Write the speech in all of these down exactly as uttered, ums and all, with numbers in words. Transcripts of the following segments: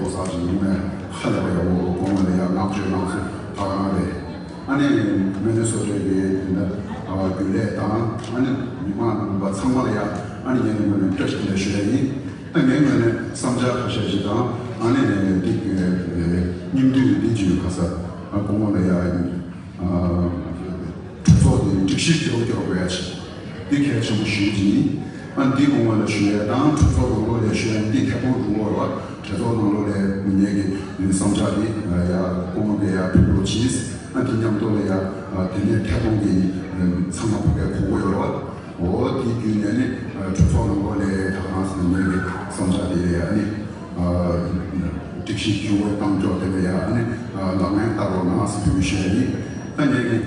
ཟ་ཞིག་ཡིན་ནས་ཧ་ལས་པ་ཡག་པོ། སྐུ་ངོ་ལ་ཡ་བསྔགས་བརྗོད་གནང་ཚུལ་ད་ག་རང་རེད། ཨ་ནི་མི་ནི་སོ་ཊའི་གི་དེ་འདྲ་རྒྱུན་ལས་དང་ཨ་ནི་མི་མང་རྣམ་པ་ཚང་མ་ལ་ཡ་ཨ་ནི་ངའི་ངོས་ནས་བཀྲ་ཤིས་བདེ་ལེགས་ཞུ་ཡ་ཡིན། ད་ངའི་ངོས་ནས་བསམ་འཆར་ཁ་ཤས་ཤིག་དང་ཨ་ནི་འདི་སྙིང་བསྡུས་འདི་བརྗོད་ཁ་ས་སྐུ་ངོ་ལ་ཡ་གྲོས་ཚོགས་དེ་སྒྲིག་གཞི་སྐྱོ་སྐྱོ་དགོས་ཡ་ཆེ། འདི་གལ་ཆེན་པོ་ཞུ་གི་ཡིན། ཨ་འདི་སྐུ་ངོ་ལ་ཞུ་ཡ་དང་གྲོས་ཚོགས་ནང་ལོགས་ལ་ཞུ་ཡ་འདི་ཐད་གཏོང་རུ་ངོ་ར་བ་གྲོས་ཚོགས་ནང་ལོགས་ལ་ངེད་ཀྱི་བསམ་འཆར་འདི་ཡ་སྐུ་ངོ་གི་ཡ་ཕུལ་རོགས་གྱིས། ཨ་འདི་མཉམ་དུ་ལ་ཡ་དེ་ནས་ཐད་གཏོང་གི་ཚང་མ་ཕ་གིར་གོ་གི་ཡོད་ར་བ། འོ་དེ་བརྒྱུད་ནས་ནི་གྲོས་ཚོགས་ནང་ལོགས་ལ་ད་ག་རང་ཟེར་ན་ངེད་ཀྱི་བསམ་འཆར་དེ་ཡ་ནི་སྒྲིག་གཞི་འགྱུར་བ་གཏང་ཕྱོགས་དེ་ལ་ཡ་ནི་ལག་ལེན་བསྟར་རོགས་གནང་ཟེར་འབོད་སྐུལ་ཞུ་ཡ་ཡིན། ད་ངེད་ཀྱི་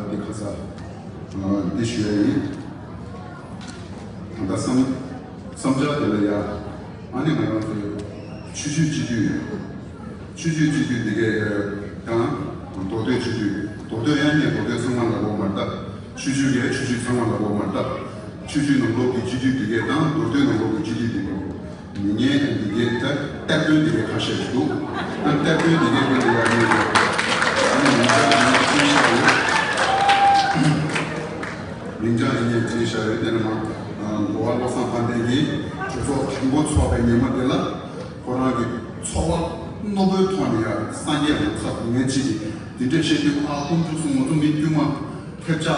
འདི་ཁ་ས་འདི་ཞུ་ཡ་ཡིན། ད་ལྟ་བསམ་བསམ་འཆར་དེ་ལ་ཡ་ཨ་ནི་ང་རང་ཚོའི་ཆོས་བརྒྱུད་སྤྱི་འཐུས། ཆོས་བརྒྱུད་སྤྱི་འཐུས་འདི་གའི་དང་མདོ་སྟོད་སྤྱི་འཐུས། མདོ་སྟོད་ཡང་ནས་མདོ་སྟོད་ཚང་མ་ལ་གོ་མ་ལྟ། ཆོས་བརྒྱུད་ཀྱི་ཆོས་བརྒྱུད་ཚང་མ་ལ་གོ་མ་ལྟ། ཆོས་བརྒྱུད་ནང་ལོགས་ཀྱི་སྤྱི་འཐུས་འདི་གའི་དང་མདོ་སྟོད་ནང་ལོགས་ཀྱི་སྤྱི་འཐུས་འདི་གའི་མི་ངན་འདི་གའི་ད་གཏེར་སྟོན་འདི་གའི་ཁ་ཤས་ཤིག་འདུག་ཨ་གཏེར་སྟོན་འདི་གའི་དེ་འདི་ཡང་ནས་ཨ་ནི་མིང་ཅང་ཡིན་ནས་བྲིས་བཞག་ཡོད། མིང་ཅང་ཡིན་ནས་བྲིས་བཞག་ཡོད། དེ་ནས་མ་འགོ་བ་བློ་བཟང་དཔལ་ལྡན་གྱིས་གྲོས་ཚོགས་དང་པོ་ཚོགས་པའི་ཉིན་མོ་དེ་ལ། ཁོ་རང་གི་འཚོ་བ་རྣོ་པོའི་ཐོག་ནས་ཡང་སངས་རྒྱས་ལ་ཚ་ངན་ཅིག་གིས་འདི་འདྲས་བཤད་དུས། ཨ་དཀོན་མཆོག་གསུམ། ང་ཚོ་མི་དཀྱུས་མ་ཐེབས་ཆག་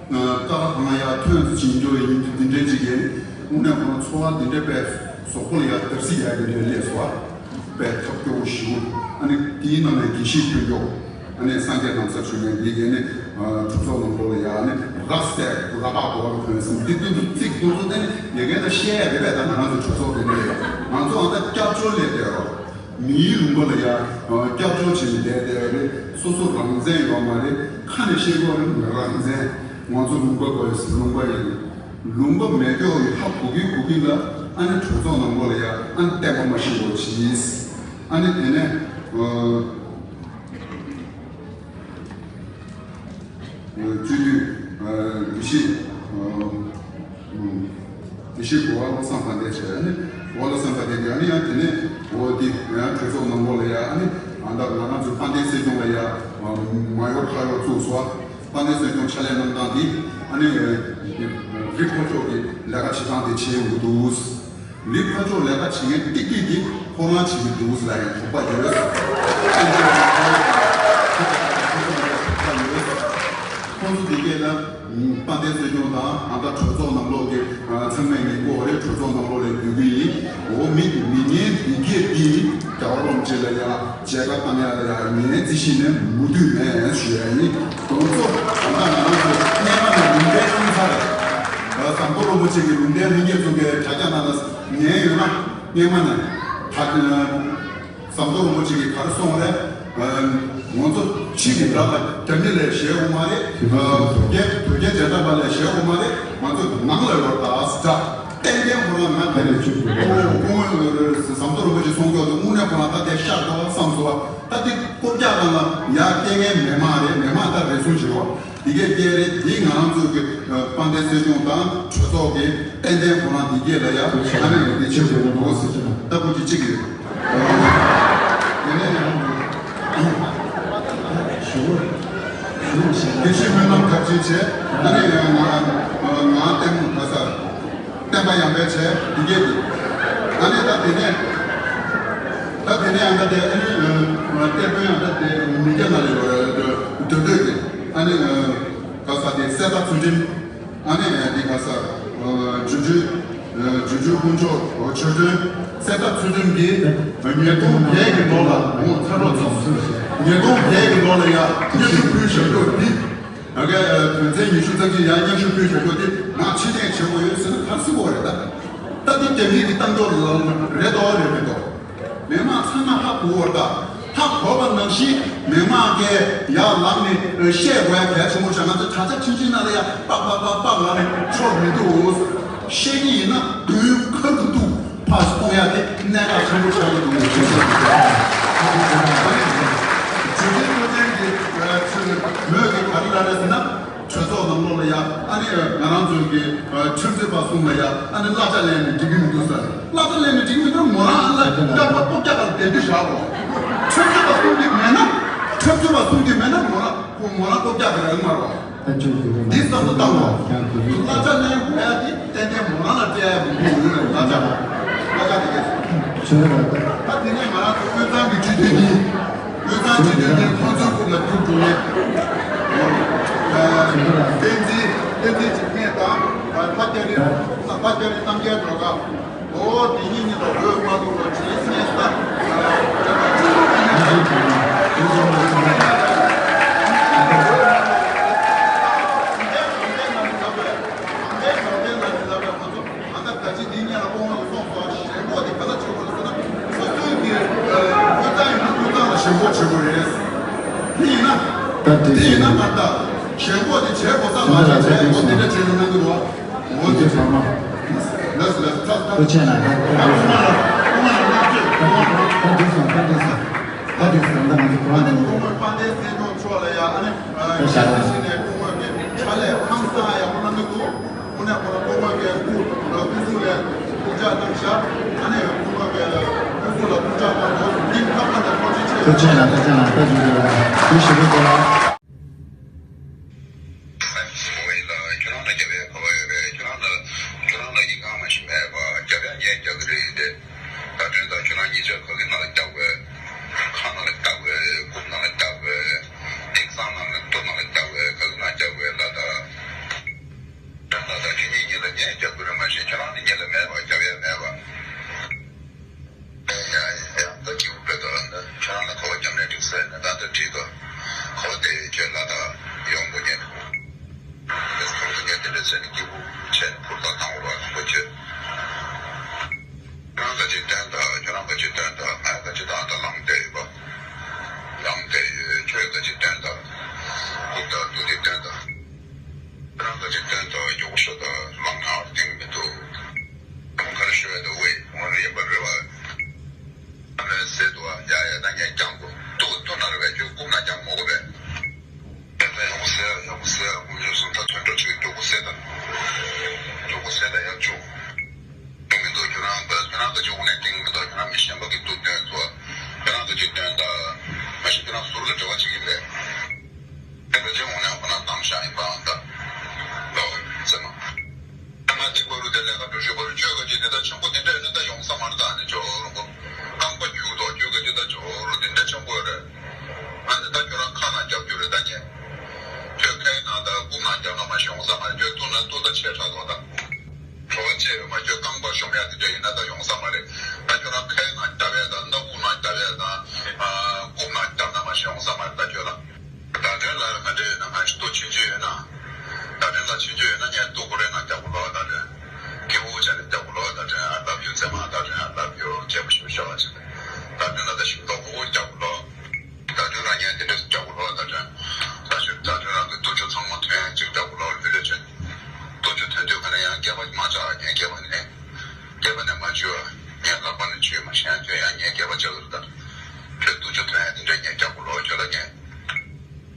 ཀ་བ་གང་ལ་ཡང་ཐོན་ཕྱིན་འགྱོ་ཡིན་དུས། འདི་འདྲས་ཅིག་གིས་དངོས་གནས་ཁོ་རང་འཚོ་བ་འདི་འདྲས་པའི་གཟུགས་པོ་ལ་ཡང་བརྡབ་གསིག་ཡག་འདི་འདྲས་སླེབས་སོང་བ། པའི་ཐབས་སྐྱོ་བོ་ཞིག་ཨ་ནི་དེའི་ནང་ནས་དགེ་བཤེས་ཐོན་འགྱོ། ཨ་ནི་སངས་རྒྱས་ནམ་མཁའ་ཞུ་མཁན་འདི་གས་ནི་གྲོས་ཚོགས་ནང་ལོགས་ལ་ཡ་ནི་ར་སྟེ་ར་པགས་དོར་ཐོན་སོང་། འདི་དུས་ཚིག་དུས་ཚོད་དེ་ནི་ཡ་གས་ད་བཤད་ཡ་རེད་པས། ད་ང་རང་ཚོ་གྲོས་ཚོགས་དེ་ནི་ང་ཚོ་ཨ་ད་སྐྱབས་བཅོལ་ལས་དེ་རོ། མིའི་ལུང་པ་ལ་ཡ་སྐྱབས་བཅོལ་བྱས་ནས་བསྡད་བསྡད་རེད། སོ་སོ་རང་བཙན་ཡོད་མ་རེད། ཁ་ནས་བཤད་དགོས་རེད། རང་བཙན། ང་ཚོ་ལུང་པ་དགོས། ལུང་པ་ཡིན། ལུང་པ་མེད་སྐྱོ་ཡི་ཧ་གོ་གི་གོ་གི་ལ། ཨ་ནི་གྲོས་ཚོགས་ནང་ལོགས་ལ་ཡ་ཨ་ནི་བསྟན་པ་མ་ཤེས་རོགས་གྱིས། ཨ་ནི་དེ་ནས་ཨ་སྤྱི་འཐུས་ཨ་དགེ་བཤེས་ཨ་ཨ་དགེ་བཤེས་གོ་བ་བློ་བཟང་དཔལ་ལྡན་བྱས། ཨ་ནི་གོ་བ་བློ་བཟང་དཔལ་ལྡན་གྱིས་ཨ་ནི་ཡང་དེ་ནས་འོ་དེ་ཡང་གྲོས་ཚོགས་ནང་ལོགས་ལ་ཡ་ཨ་ནི་ཨ་ད་ང་རང་ཚོའི་དཔལ་ལྡན་སྲིད་སྐྱོང་ལ་ཡ་མ་ཡོར་ཁ་ཡོར་བཙུགས་སོ། དཔལ་ལྡན་སྲིད་སྐྱོང་ཕྱག་ལས་གནང་སྟངས་འདི་ཨ་ནི་ལི་ཕ་མཆོག་གི་ལས་ཀ་བྱེད་སྟངས་དེ་བྱེད་འོས་འདུག་ལི་ཕ་མཆོག་ལས་ཀ་བྱེད་མཁན་ཏིག་ཏིག་འདི་ཁོ་རང་བྱེད་ཀྱི་འདུག་ལབ་ཡང་དོགས་པ་ཡོད། ཁོང་ཚོ་འདི་གས་ལ་དཔལ་ལྡན་སྲིད་སྐྱོང་དང་ཨ་ད་གྲོས་ཚོགས་ནང་ལོགས་ཀྱི་ཚང་མས་ངེས་གོ་རེད། གྲོས་ཚོགས་ནང་ལོགས་ལ་འདུས་ཀྱི་ཡིན། འོ་མི་མི་ངན་འདི་གས་འདི་རྒྱལ་བ་རིན་པོ་ཆེ་ལ་ཡང་མཇལ་ཁ་བཏང་ཡ་ལ་ཡང་ངའི་རྩིས་གཞི་ནས་མུ་མཐུད་མེད་ཞུ་ཡ་ཡིན། དེ་ཚོ་ད་ལྟ་ང་རང་ཚོ་སྔས་མ་ནས་ལུང་བསྟན་གནང་ཚར་རེད། ཟམ་གདོང་རིན་པོ་ཆེ་གི་ལུང་བསྟན་ལྷན་རྒྱས་ཚོ་གིས་དྲ་རྒྱ་ནང་ལ་ཉན་ཡོད་ན། སྔས་མ་ནས་ད་ཟམ་གདོང་རིན་པོ་ཆེ་གིས་ག་རེ་གསུངས་རེད། ང་ཚོ་ཕྱི་གི་ར་ལ་རྒྱ་མི་ལས་ཞེད་དགོས་མ་རེད། བོད་རྒྱ་བོད་རྒྱ་རྒྱལ་ཁབ་ལས་ཞེད་དགོས་མ་རེད། ང་ཚོ་ནང་ལ་ཡོད་ད་ཟེར། ཏན་ཏན་ཁོ་རང་ང་དེ་ནས་ཆུ་བོ་ཁོང་ཟམ་གདོང་རིན་པོ་ཆེ་གསུང་སྐྱོར་དུ་དངོས་གནས་ཁོ་རང་ད་དེ་ཤར་འགྲོ་བསམ་སོང་བ། ད་དེ་རྐུབ་བཀྱག་སྒང་ལ་ཡར་སྐྱེལ་མཁན་མི་མང་རེད། མི་མང་ད་རེ་ཟུང་བྱེད་རོགས། དེ་གས་སྐྱེལ་རེད། དེ་ང་རང་ཚོ་གི་དཔལ་ལྡན་སྲིད་སྐྱོང་དང་གྲོས་ཚོགས་ཀྱི་ཏན་ཏན་ཁོ་རང་དེ་གས་ལ་ཡ་ཨ་ནི་དེ་ཆེ་དགོས་ན་འགྲོ་ཟེར་གྱི་ན་ལྟ་བུ་ཅིག་ཅིག་ཡོད། དེ་ནས་ཡང་ཞུ་ཞུ་ཞེས་དགེ་བཤེས་སྨོན་ལམ་མཐར་ཕྱིན་བྱས། ཨ་ནི་ཡང་ང་ང་ལྟད་མོ་ག་ས། བསྟན་པ་ཡར་འཕེལ་བྱས་འདི་གས་འདི། ཨ་ནི་ད་དེ་ནས་ད་དེ་ནས་ཡང་ད་དེ་ཨ་ནི་གཏེར་སྟོན་ཡང་ད་དེ་མི་སྐྱ་ན་རེ་ལོ་རེ་འདོད་འདོད་དེ། ཨ་ནི་ག་ས་དེ་གསེར་རྟ་ཚུལ་ཁྲིམས། ཨ་ནི་འདི་ག་ས་འཇུ་འཇུ་འཇུ་འཇུ་དཀོན་མཆོག་ཆོས་སྒྲོན། གསེར་རྟ་ཚུལ་ཁྲིམས་ཀྱིས་ཉིས་སྟོང་བརྒྱད་ཀྱི་ལོ་ལ་འོང་ཚར་རོགས་ཚར་སོང་། ཉིས་སྟོང་བརྒྱད་ཀྱི་ལོ་ལ་ཡ་སྙན་ཞུ་ཕུལ་བཞག་རྒྱུ་འདི། ང་གའི་དོན་ཚན་ཉི་ཤུ་རྩ་གཅིག་ཡང་སྙན་ཞུ་ཕུལ་བཞག་རྒྱུ་དེ་ང་ཕྱིར་འཐེན་བྱེད་དགོས་ཡོད་ཟེར་ན་ག་རེ་ཟེར་དགོས་རེད་ད། ད་འདི་རྒྱ་མིའི་གི་གཏམ་སྐྱོར་ལ་རེད་དོ་རེད་མི་དོ། མི་མང་ཚང་མ་ཧ་གོ་བ་རེད་ད། ཧ་གོ་བ་ནང་བཞིན་མི་མང་གིས་ཡར་ལངས་ནས་བཤད་དགོས་ཡ་གལ་ཆེན་པོ་ཆགས། ང་ཚོ་དྲ་རྒྱ་ཁྲིམས་ཆེན་ནང་ལ་ཡ་པག་པག་པག་པག་ལངས་ནས་ཆོག་མི་འདུག་བཤད་ཀྱི་ཡིན་ན་དུས་ཁ་ཐུག་ཐུག་ཕར་གཏོང་ཡ་དེ་གནད་འགག་ཆེན་པོ་ཆགས་ཀྱི་འདུག་ཞེས་བཤད་ཀྱི་འདུག་ཇུས་འགོད་ལྷོ་ལྡན་གྱི་ཚུལ་མོས་ཀྱི་ག་རེ་ལབ་རེད་ཟེར་ན། གྲོས་ཚོགས་ནང་ལོགས་ལ་ཡ་ཨ་ནི་ང་རང་ཚོའི་གི་ཁྲིམས་རྩོད་པ་གསུམ་ལ་ཡ་ཨ་ནི་གླ་ཆ་ལེན་ནས་འགྲིག་གི་མི་འདུག་ཟེར། གླ་ཆ་ལེན་ནས་འགྲིག་གི་མི་འདུག་མོ་རང་ཨ་ལ་སྐྱག་པ་ལྟོ་སྐྱག་ག་དེ་འདྲ་བཞག་གོ། ཁྲིམས་རྩོད་པ་གསུམ་གྱི་མེད་ན། ཁྲིམས་རྩོད་པ་གསུམ་གྱི་མེད་ན་མོ་རང་ཁོ་མོ་རང་ལྟོ་སྐྱག་གི་རེད་མ་རོ། ད་ཅུང་ཟད་རེད། འདི་བསམ་བློ་བཏང་བ། ཀྱང་དེ་རིང་གླ་ཆ་ལེན་དགོས་ཡ་དེ་ཏན་ཏན་མོ་རང་ལ་སྤྲད་ཡ་མི་འདུག་ཡོད་རེད། གླ་ཆ་གླ་ཆ་དེ་གས་ཆོས་ར་ད། ད་དེ་ནས་ང་རང་ཚོ་དབུས་གཙང་གི་སྤྱི་འཐུས་གཉིས། དབུས་གཙང་སྤྱི་འཐུས་གཉིས་ཁོང་ཚོའི་རྐུབ་ལ་རྒྱུག་འགྲོ་ནས། བསྟན་འཛིན་བསྟན་འཛིན་འཇིགས་མེད་དང་ལྷ་སྐྱ་རི་ལྷ་སྐྱ་རི་རྣམ་རྒྱལ་སྒྲོལ་དཀར། ཨོ་དེ་གཉིས་གཉིས་ལ་འོས་མ་ཐོབ་པ་བྱས་སྙེ་ས། ཞེན་ཁོག་དེ་ག་ལ་ཆེ་བོ་རེད་ཟེར་ན། སོ་སོའི་གི་ཨ་ཁུལ་ཚང་ཡིན་ན་ཁུལ་ཚང་ལ་ཞེན་ཁོག་ཆེ་བོ་རེད། དེ་ཡིན་ན། ད་དེ་དེ་ཡིན་ན་མ་ད་ཞེན་ཁོག་དེ་བྱེད་དགོས་ས་མ་བྱས་བྱས་ཡོད་དེ་འདྲ་བྱས་ན་གནང་གི་རོགས། འོ་དེ་ཚང་མ། ལགས་སོ་ལགས་སོ། ད་ད་ཐུགས་རྗེ་ཆེ་གནང་། ད་ད་ད་དུས་སོང་ད་དུས་སོང་ད་དུས་སོང་ད་ང་ཚོ་གོ་བ་འདི་ནི། ད་ཞག་ལ། དངོས་གནས་ཁོ་རང་སྐུ་ངོ་གི་སྐུ་ཚུགས་ལ་སྐུ་ལྕགས་བཏང་ཤག་ཨ་ནི་སྐུ་ངོ་གི་སྐུ་གཟུགས་ལ་སྐུ་ལྕགས་བཏང་དགོས་སུ་འདི་ཁ་པར་ནས་ཐོག་ཅིག་ཆེ། ཐུགས་རྗེ་གནང་། ཐུགས་རྗེ་གནང་། ད་ཅུང་ཟད་རེད། དུས་ཞིབ་པོ་དགོས་ལ། ཁྱོད་རང་ལ་རྒྱབ་ཡ་ག་བ་ཡོད་རེད། ཁྱོད་རང་ལ་ཁྱོད་རང་ལ་ཡིན་གང་མ་ཤེས་མེད་པ་རྒྱབ་ཡ་ངས་རྒྱག་གི་རེད་དེ། ད་དྲན་ད་ཁྱོད་རང་གཉིས་ཆ་ཁ་གི་ནང་ལ་རྒྱབ་དགོས། ཁ་ནང་ལ་རྒྱབ་དགོས། རྐུབ་ནང་ལ་རྒྱབ་དགོས། ཏིག་སང་ནང་ལ་ལྟོ་ནང་ལ་རྒྱབ་དགོས། ཁ་གི་ནང་རྒྱབ་དགོས་ལ་ད། དྲན་ད་ད་ཁྱོད་གཉིས་གཉིས་ལ་ངས་རྒྱབ་དགོས་རེད་མ་ཤེས། ཁྱོད་རང་ནི་ངེད་ལ་མེད་པ་རྒྱབ་ཡ་མེད་པ། ཡ་ཡ་ཡ་ད་སྐྱིད་པོ་དཔེ་ད་ལ་ད་ཁྱོད་རང་ལ་ག་བ་རྒྱབ་ནས་འགྲིག་ཟེར་ནས་ད་ད་བྲིས་ད། ག་བ་དེ་ཁྱོད་ལ་ད་ཡོང་དགོས་ཉེ། ཁོང་ཚོ་ངས་དེ་འདྲ་བྱས་ནས་སྐྱིད་པོ་བྱས་ནས་ཕུར་ད་བཏང་བ་ར་ཁོ་ཁྱོད། ཁྱོད་རང་ག་ཅིག་སྟོན་ད། ཁྱོད་རང་ག་ཅིག་སྟོན་ད། ང་ག་ཅིག་ད་ད་ལངས་བསྡད་ཡོད་པ། ལངས་བསྡད་ཡོད། ཁྱོད་ག་ཅིག་སྟོན་ད། ཁུག་ད་དུ་དེ་སྟོན་ད། ཁྱོད་རང་ག་ཅིག་སྟོན་ད། མགྱོགས་པོ་ཤོག་ད། ལངས་ང་བར་སྟེང་མི་འདུག་ཁོང་ག་རེ་ཤོད་ཡ་ད་ཝེ། ཁོང་རེ་ཡིན་པ་རེད་བ། ཨ་མའི་ཟེར་འདུག་ཨ། ཡ་ཡ་ད་ངས་རྒྱང་གོ་ཏུ་ཏུ་ན་རེ་བས་ཁྱོད་རྐུབ་ན་རྒྱང་མོ་གོ་བས། ཡག་པོ་ཟེར་ཡག་པོ་ཟེར། དངུལ་ལོས་སུ་ད་ཐོན་འགྲོ་ཆུ་མགྱོགས་པོ་ཟེར་ད། མགྱོགས་པོ་ཟེར་ད་ཡག་ཆུ། ཁྱོད་མི་འདུག་ཁྱོད་རང་ད་ཁྱོད་རང་ད་ཆུ་དངོས་གནས་ཏིང་མི་འདུག་ཁྱོད་རང་མི་གཞན་པ་གི་ཏུ་སྟོན་ཚོ། ཁྱོད་རང་ད་ཆུ་སྟོན་ད། མ་གཞི་ཁྱོད་རང་ཟུར་ལ་འབྲེལ་བ་བྱེད་ཀྱི་རེད། ཁྱོད་ད་ཆུ་དངོས་གནས་ཁོ་ན་བཏང་བཞག་ཡིན་པའང་ད། ལོ་ཟེར་མ། ང་གཅིག་པ་རུ་དེ་ལས་ཀ་འགྲོ་ཤོད་པ་རུ་ཁྱོད་ག་ཅིག་དེ་ད་ཆེན་པོ་དེ་འདྲ་ཡོད་ན་ད་ཡོང་ས་མ་རེད། ད་ནི་ཇོ་རུ་གོ་རྐང་པ་རྒྱུག་དོ། ཁྱོད་ག་ཅིག་ད་ཇོ་རུ་དེ་འདྲ་ཆེན་པོ་རེད། ཨ་ནི་ད་ཁྱོད་རང་ཁ་ནང་རྒྱབ་རྒྱུ་རེད་ད་ཉེ། ཁྱོད་ཁའི་ནང་ད་རྐུབ་ནང་རྒྱབ་ན་མ་ཤེས་ཡོང་ས་མ་རེད། ཁྱོད་ཏུ་ན་ཏུ་ད་ཆེ་དྲགས་དོ་ད། བྲོ་བ་ཆེ་རེད་མ། ཁྱོད་རྐང་པ་ཤོམ་ཡ་དེ་འདྲ་ཡིན་ན་ད་ཡོང་ས་མ་རེད། ད་ཁྱོད་རང་ཁའི་ནང་རྒྱབ་ཡ་ད་སྣ་ཁུག་ནང་རྒྱབ་ཡ་ད་རྐུབ་ནང་རྒྱབ་ན་མ་ཤེས་ཡོང་ས་མ་རེད་ད་ཁྱོད་ལ། ད་དོན་ལ་ག་འདྲ་ཡོད་ན་ང་ཞིག་ཏུ་ཆུང་ཆུང་ཡོད་ན། ད་དོན་ལ་ཆུང་ཆུང་ཡོད་ན་ངས་ཏུ་ཀུ་རེ་ནང་རྒྱབ་གོ་ལོ་ད་དོན། ཁྱེད་འུ་ཆ་ནས་རྒྱབ་གོ་ལོ་ད་དོན། I love you ཟེར་མ་ད་དོན། I love you བྱས་པ་ཞིག་ཤོག་ཨ་ཅེ། ད་དོན་ལ་ད་ཞིག་ཏོག་ཁོ་རྒྱབ་གོ་ལོ། ད་དོན་ལ་ངས་དེ་འདྲ་སུ་རྒྱག་དགོས་ལོ། ད་དོན་ད་ཞུ་ད་དོན་རང་གི་ཏུ་ཆུ་ཚང་མ་ཐོན་ཡང་ཅིག་རྒྱག་དགོས་ལོ། ལུས་ལས་ཆོད། ཏུ་ཆུ་ཐོན་དུས་ཁ་ན་ཡང་སྐེད་པ་མ་ཆག་ངས་སྐེད་པ་ནས་སྐེད་པ་ནས་མ་འཇུ་བ། ངས་ལག་པ་ནས་འཇུ་མ་ཤེས་ཡང་ཐོན་ཡང་ངས་སྐེད་པ་ཆག་གི་རེད་ད། ཁྱོད་ཏུ་ཆུ་ཐོན་ཡང་དེ་འདྲ་ངས་རྒྱག་དགོས་ལོ་ཁྱོད་ལ་ངས།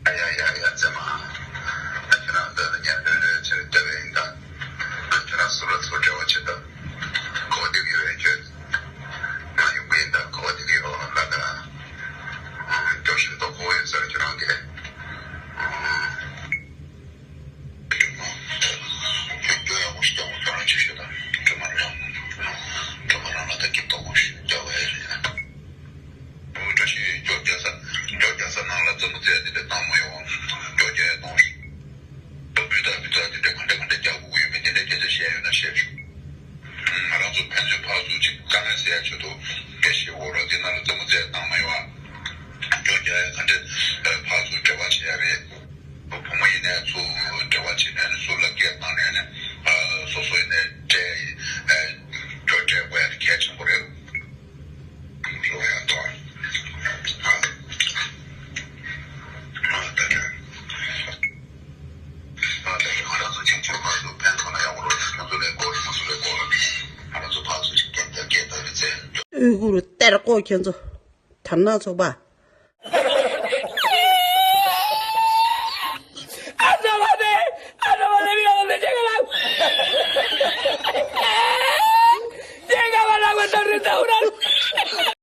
ཨ་ཡ་ཡ་ཡ་ཙེ་མ། ཨ་ཁྱོད་རང་འདི་ལ་ངས་ལོས་ལོས་ཆེར་བལྟས་པ་ཡིན་ད། ཨ་ཁྱོད་རང་སུ་ལ་ཚུར་འབྲེལ་བ་བྱེད་ད། གོ་བ་འདེབས་ཡོད་ཁྱོད། ང་ཡོང་གི་ཡིན་ད་གོ་བ་འདེབས་ཡོད་ལ་ད། སྐྱོ་ཤིན་ཏུ་གོ་ཡོད་ཟེར་ཁྱོད་རང་གིས། ཁྱོད་སྐྱོ་ཡག་པོ་ཞིག་རྒྱག་དགོས། ཁྱོད་རང་ཅིག་ཤོད་ད། སྒྲོལ་མ་རང་། སྒྲོལ་མ་རང་ལ་ད་སྐྱིད་ཏོག་པོ་ཞིག་རྒྱག་པ་ཡིན་ན། བཀྲ་ཤིས་སྐྱོ་རྒྱག་ས། སྐྱོ་རྒྱག་ས་ནང་ལ་རྩེད་མོ་རྩེ་ཡ་དེ་འདྲ་བཏང་མ་ཡོང་། སྐྱོ་རྒྱག་ཡ་གཏོང་ཤོག་ད་བུ་ད་བུ་ད་དེ་འདྲ་ག་འདྲ་ག་འདྲ་རྒྱག་དགོས་ཀྱི་ཡོད་མེད་དེ་འདྲ་སྐད་ཆ་བཤད་ཡོད་ན་བཤད་ཤོག་ང་རང་ཚོ་ཕན་ཚུན་ཕར་ཚུར་ཅིག་དཀའ་ངལ་སེལ་ཡ་ཆེད་དུ་དཔེ་ཞེ་པོ་རོགས་དེ་ནང་ལ་རྩེད་མོ་རྩེ་ཡ་བཏང་མ་ཡོང་ཨ། སྐྱོ་རྒྱག་ཡ་ག་འདྲ་ཕར་ཚུར་འབྲེལ་བ་བྱེད་ཡ་རེད། བུ་མོ་ཡིན་ནའི་ཚུར་འབྲེལ་བ་བྱེད་ནས་ནི་ཚུར་ལ་སྐད་བཏང་ནས་ནི་སོ་སོ་ཡིན་ནའི་སྤྲད་སྐྱོ་སྤྲད་དགོས་ཡ་དེ་གལ་ཆེན་པོ་རེད། ཨུ་གུ་རུ་གཏེར་ཀོ་ཁྱེད་ཚོ་དར་ནག་ཚོགས་པ། ད་འུ་ར་